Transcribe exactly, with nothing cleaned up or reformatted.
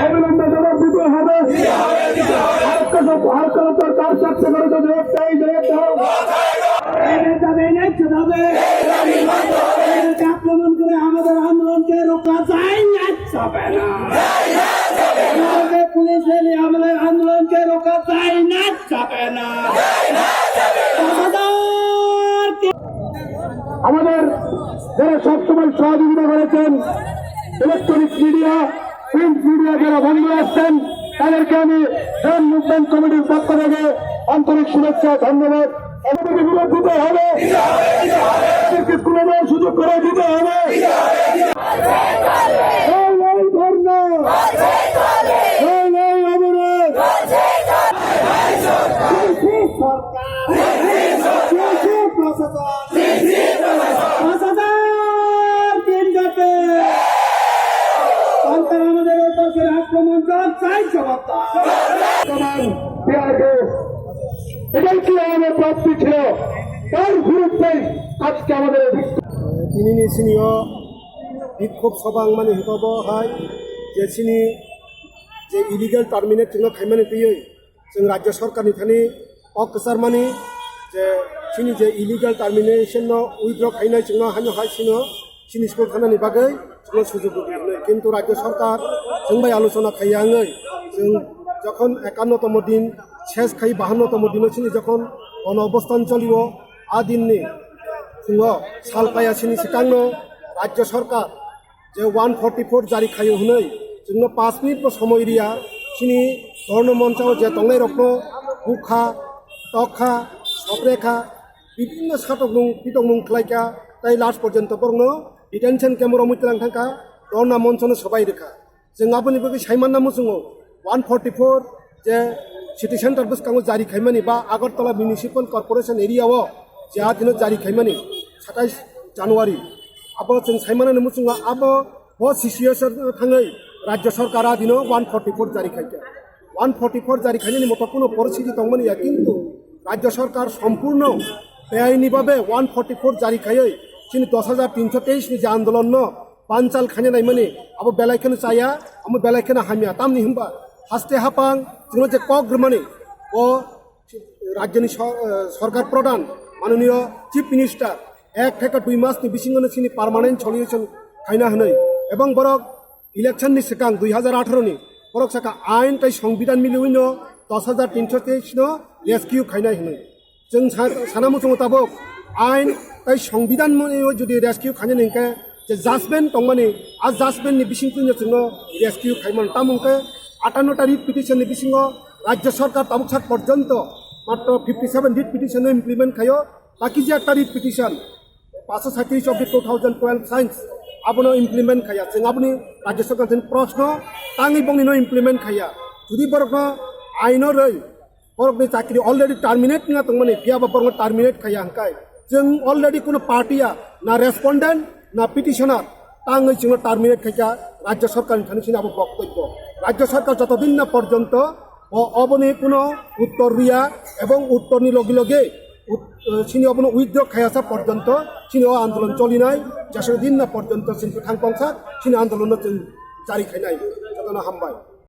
অবিলম্বে জবাব দিতে হবে। হারকা সব-, হারকা সরকার সবচেয়ে বড় জবাব চাই, জবাব দাও। এই নেতা বেইনে চুদাবে। এই নেতা আক্রমণ করে আমাদের আন্দোলনকে রোকা যায় না, যাবে না। আমাদের পুলিশ রেলি আমাদের আন্দোলনকে রোকা যায় না, যাবে না। আমাদের যারা সবসময় সহযোগিতা করেছেন, ইলেকট্রনিক মিডিয়া, প্রিন্ট মিডিয়া যারা বন্ধ আছেন, তাদেরকে আমি জয়েন্ট মুভমেন্ট কমিটির পক্ষ থেকে আন্তরিক শুভেচ্ছা, ধন্যবাদ। আমাদেরকে বিরোধিতা হবে, স্কুলে যাওয়ার সুযোগ করে দিতে হবে। এই, এই ধর্ণা, এই, এই অবরোধ। সরকার, প্রশাসন, প্রশাসন, তিন জাতি। সরকার আমাদের উপর করে আক্রমণ চালান, চাই জবাব দাও। বর্তমান বিআরকে এটাই কি আমাদের প্রাপ্তি ছিল? তার বিরুদ্ধে আজকে আমাদের এই বিক্ষোভ। Tini ni sini o bikhop sobang mani hwnkhe bo hai je chini je illegal terminate chwngno khaimani twiwi chwng rajya sarkarni thani kok kwcharmani je chini je illegal termination no withdraw khainai chwngno haino hai sino chini school thanani bagwi chwngno sujuk rwdi hwnwi. Kintu rajya sarkar chwng bai alochona khaiya wngwi chwng jokhon ekanno tomo din ses khai bahanno tomo dino chini jokhon gono obosthan cholio, a dinni phungo sal paiya sini swkangno rajya sarkar je one forty four jari khaio hwnwi chwngno panch minute bo somoi riya, chini dhorno monchao je tongnairokno bukha, tokha, soprekha, bibhinno satoknung pitoknung khlaikha, tei last porjonto borokno detention camp o romwi twlang thangkha, dhorna monchono swbai rwkha. Chwng aboni bagwi saimanna muchungo, one forty four je city center bwskango jari khaimani ba Agartala Municipal Corporation area o je a dino jari khaimani satais January. Abo chwng saimanani muchungo abo bo C C S thangwi rajya sarkar a dino one forty four jari khaikha. One forty four jari khainani moto kuno poristhiti tongmani ya, kintu rajya sarkar sompurno beaini babe one forty four jari khaiwi chini dos hajar tinso teis ni je andolon no panchal khaina naimani abo belai kheno chaya, amo belai kheno hamya. Tamni hwnba haste hapang chwngno je kok rwmani o rajyoni so-, eh, sorkar pradhan manoniyo Chief Minister ek theka dui mas ni bisingo no chini permanent solution khaina hwnwi ebong borok election ni swkang dui hajar atharo ni borok saka ain tei songbidhan miliwino dos hajar tinso teis no rescue khainai hwnwi. Chwng sa-, sana muchungo tabuk ain tei songbidhan mani o jodi rescue khainani hwnkhe je judgment tongmani, a judgment ni bisingtwi no chwngno rescue khaiman. Tamo hwnkhe atanno ta writ petition ni bisingo rajya sarkar tabuk sak porjonto matro fifty seven writ petition no implement khaio, baki je ekta writ petition, paanch sho saitris of the two thousand twelve science abono implement khaiya. Chwng aboni rajya sarkar thani proshno tangwi bongni no implement khaiya. Jodi borokno aino rwi borokni chakri already terminate wngya tongmani, phiya ba borokno terminate khaiya hwnkhe chwng already kuno party ya, na respondent, na petitioner, tangwi chwngno terminate khaikha rajya sarkarni thani sini abo boktobbo. Rajya sarkar joto din na porjonto o oboni kuno uttor riya ebong uttorni logi logi ut-, eh, sini obono withdraw khayasa porjonto sini o andolon cholinai, jesok din na porjonto sini kwthang tongsa sini andolonno chwng jari khainai. Jotono hambai.